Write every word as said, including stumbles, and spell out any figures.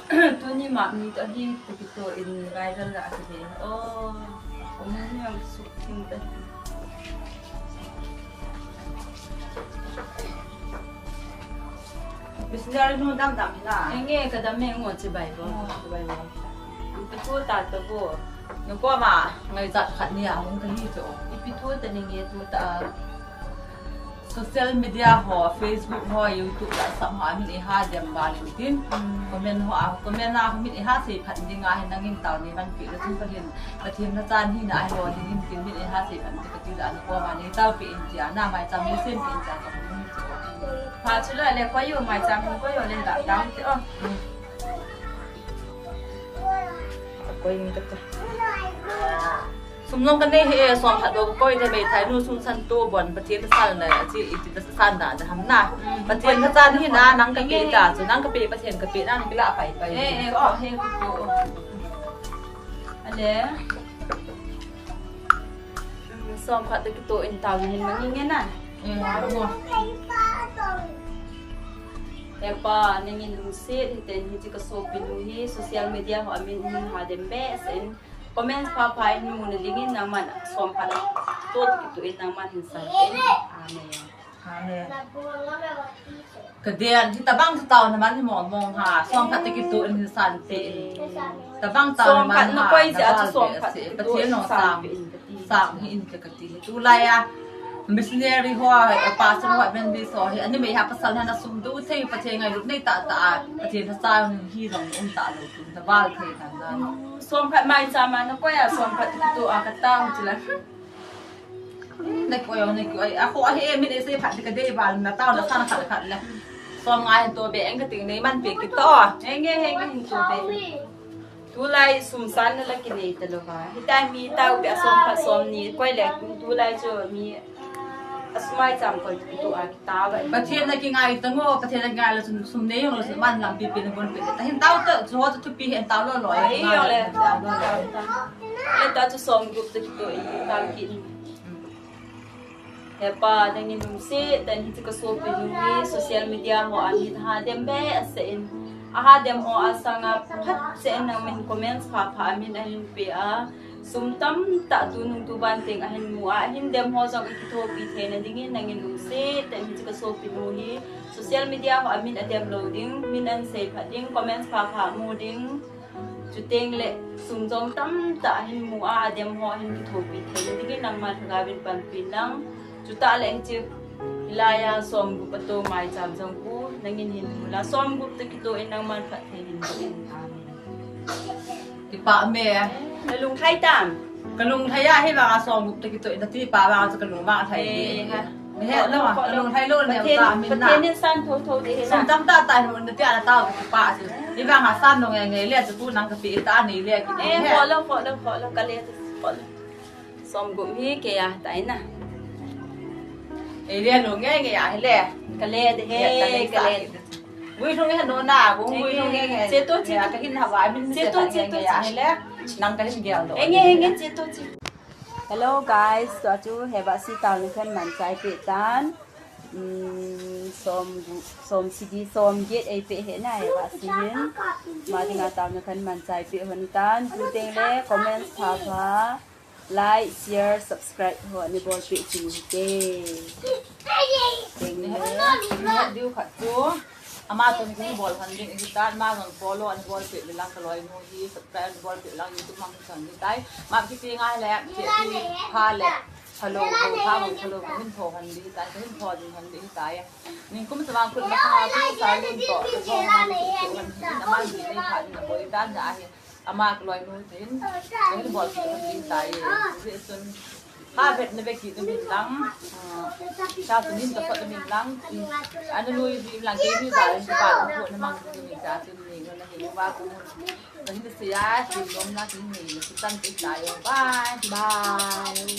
Tuni map ni toh hi toh kitoh in viral la ahi. Oh, um, ni ang suk ting ta. Missionary nu dam dam hi na. Enge ka dam e ngo chibai bo. Oh, chibai bo. Ipi thu ta to bo. Nu ko ma ngaichat khat ni a hung ka hi to. Ipi thu ta ni nge thu ta. Social media ho, Facebook ho, YouTube la sam ho, amin i ha dem ba lu tin. Mm. Comment ho a, comment a, min i ha sei phat ding a, hin nangin tao ni man pi lu tin Pathen, Pathen na chan hi na a ho ding in tin min i ha sei phat ding ka ti la na ko ma ni tao pi in tia, na mai cham ni sem pi in tia ka ni ti. Pha chu la le ko yo mai cham ko yo le da dang ti o. Mm. Ko yin ka ta. Sum jong ka nei hi e, som khat bou ka koi thei, meithai nu sum san to bon, Pathen thasal na, chi iti thasal na, na ham na. Mm. Pathen thasal hi na, nang ka pe ta, chu nang ka pe, Pathen ka pe, nang kila pai pai. Eh, eh, ko he ko. Ale. Som khat to kito in tao hin nang nge na. Eh, mo. He Pa, nangin lungset, hiten hiche ka sopi nu hi, social media ho amin hin ha dem behseh in. Comments pha pha in mu na dingin nangman som khat to kito in nangman hin sa. Amen. Amen. Ka den, hitabang tao na man hi mong mong ha, som khat kito in hin san pe in. Tabang tao na man ha, na koi sia chu som khat kito in san pe in. Sang hi in ka ti. Tulai a, missionary ho, eh, pastor ho, evangelist ho, hi, ani mei ha pasal hana sum du thei, Pathen ngailut nei tah tah a, Pathen thasal hi jong um talou, tum ta bal thei tah tah. Som khat mai cham a na koi a, som khat kito a ka tao chu la. Na koi o, na koi, a kho a hi, min e sei phat ka dei bal, na tao na san khat khat la. Som nga hin to be, eng ka ting nei man pe kito. Eng e, eng e, hin to be. Tulai sum san na la kinei talou va. Hitia mi tao pe a som khat som ni koi le tulai chu mi a sum mai cham koi tu a kita va. Pathen na kingai ta ngo, Pathen na kingai la sum, sum nei jong la sum man lam pi pi na bon pe. Ta hin tao ta chu ho ta thu pi hin tao lo lo. Ai jong le. Tao lo lo. Le ta chu som gup ta kito i tao ki. He Pa, nangin lungset tah in hiche ka sopi nu hi social media ho a min ha dem behseh in, a ha dem ho a sanga phat seh in nangman comments pha pha amin ahin pe a, sum tamtah tunung tuban teng ahin mu a, ahin dem ho jong i kithopi theina dingin nangin lungset tah in hiche ka sopi nu hi social media ho a min adem lou ding, min ahin sei phat ding, comments pha pha mu ding. Chuteng le sum jong tamtah ahin mu a, adem ho ahin kithopi theina dingin nangman lhagao vin panpi in lang. Chutah le hiche hilai a som gup ato mai cham jong khu nangin hin mu la, som gup toh kitoh in nangman phatthei hin boh in. Amen. Kipah me. Na lunglhai tam? Ka lunglhai a, hivang a som gup toh kitoh in nati pa vang chu ka lung vang lhai. Eh, ha. He, lo, ka lunglhai lou ne, Pathen, ta min na. Pathen in san tho tho ding ahi na. Sum tamtah tah in mun na tia na tao ka pa chu. Hivang a san lou nge nge le chu tu nang ka pe ta ni le ki. Eh, he. Follow, follow, follow, ka le, follow. Som gup hi kei a tai na. Eh, le lou nge nge a hi le. Ka le de he, ka le. Vui lhung he no na, vui lhung nge nge. Che to che. Ka hin ha vai min che to che to. A hi le. Nang ka hin gel do. Eh, nge nge che to che. Hello guys, tua chu Hebahsi taona khan manchai peh tan. Um, som, som sagi, som get ei peh he na Hebahsi hin. Ama dinga taona khan manchai peh hon tan. Tuteng le comments pha pha, like, share, subscribe ho ni bol peh ching hite. Teng le, diu khat chu. Ama toh ni kahin bol hon ding ahi tan, ama jong follow ahin bol peh le lang ka loinu hi, subscribe ahin bol peh le lang YouTube mang hi chang ni tai. Ama kiti ngai le, kiti pha le, follow, follow, follow, kahin follow hon ding ahi tai, kahin follow ding hon ding ahi tai. Nikum sa vang khut ma ka tu sa lun to, ka thong ma tu tu hon ding, ama ni ni pha ni na bol tan ja ahi. Ama ka loinu tin, kahin bol peh hon ding tai. Ve sun. Ka vet na ve kit na min lang. Ah, ka tu nin ta phot na min lang. Ana lui vi lang ke mi za in pa ko na mang tu mi za tu ni na hin va ko. Na hin se ya, ti lom na ti ni, ti tan ti tai. Bye. Bye.